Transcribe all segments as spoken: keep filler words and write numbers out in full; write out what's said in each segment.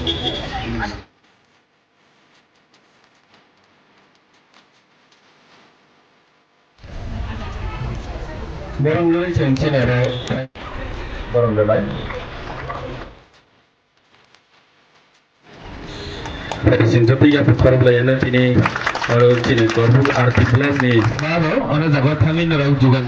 Borok nini chwng chini oro borok belai. Hai chwng joto yapha khorok belai ano tini oro chini Korbuk R T block ni. Babo, ono jaga thangwi norok jugal.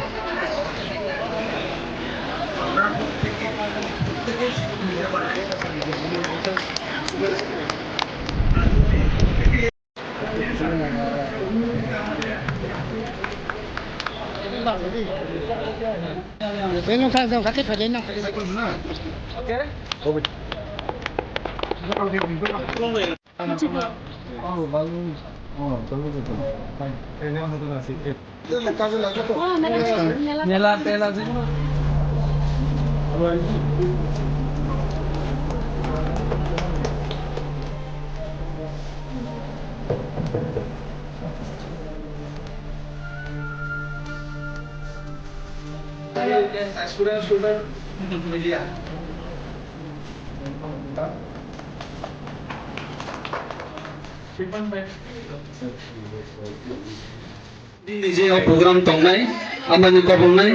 Nini je o program tongnai, amani kobolnai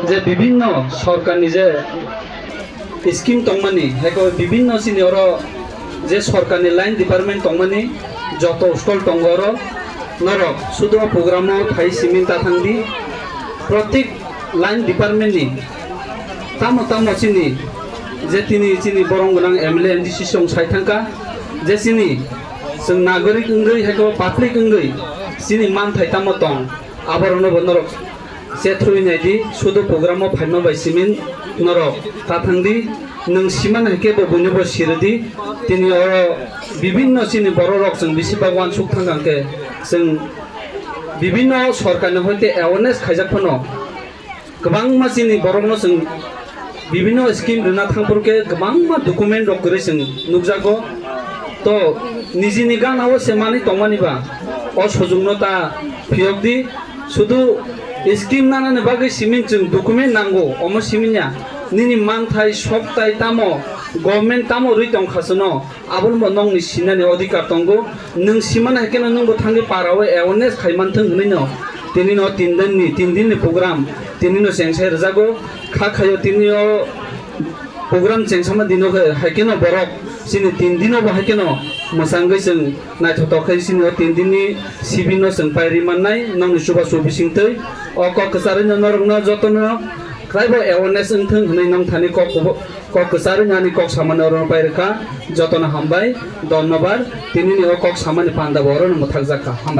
je bibinno sorkarni je scheme tongmani, heko bibinno chini oro je sorkarni line department tongmani joto stall tongo oro, norok sudu o program o phai simi ta thangdi, protek line department ni tamo tamo chini je tini chini borong gwnang M L A, M D C song sai thangka je chini chwng nagorik wngwi heko public wngwi chini manthai tamo tong, aborokno bo norok chethrwi naidi, sudu program o phaima bai simin norok ta thangdi, nwng simana hwnkhe bo buino bo siridi, tini oro bibinno chini bororok chwng bisi bag uansuk thangkha hwnkhe chwng bibinno sorkarni hoite awareness khaijak phano kwbangma chini borokno chwng bibinno scheme rwna thangphuru khe kwbangma document rok kwrwi chwng nukjago. To nijini gana o se manwi tongmani ba o sujukno ta phiyokdi. Sudu scheme nanani bagwi simin chwng document nango, omo siminya nini manthai soktai tamo government tamo rwi tongkha chwngno. Abono bo nokni sinani odhikar tongo. Nwng simana hai kheno nwngbo thangwi para o awareness khai manthwng hwnwi no tini no tin din ni, tin din ni program tini no chengsai rwjago. Kha khaio tini o program chengsama dino khe hai kheno borok chini tin dino bo hai kheno mwchangwi chwng naithotok khai chini o tin din ni sibin no chwng pai ri mannai nokni chubachu bisingtwi. O kok kwcharwi no norok no joto no khlai bo awareness wngthwng hwnwi nong thani kok kubo Kok kwcharwi ani kok samani oro pai rwkha, jotono hambai, dhonnobad, tinini o kok samani panda bo oro no mwthakjak kha, hambai.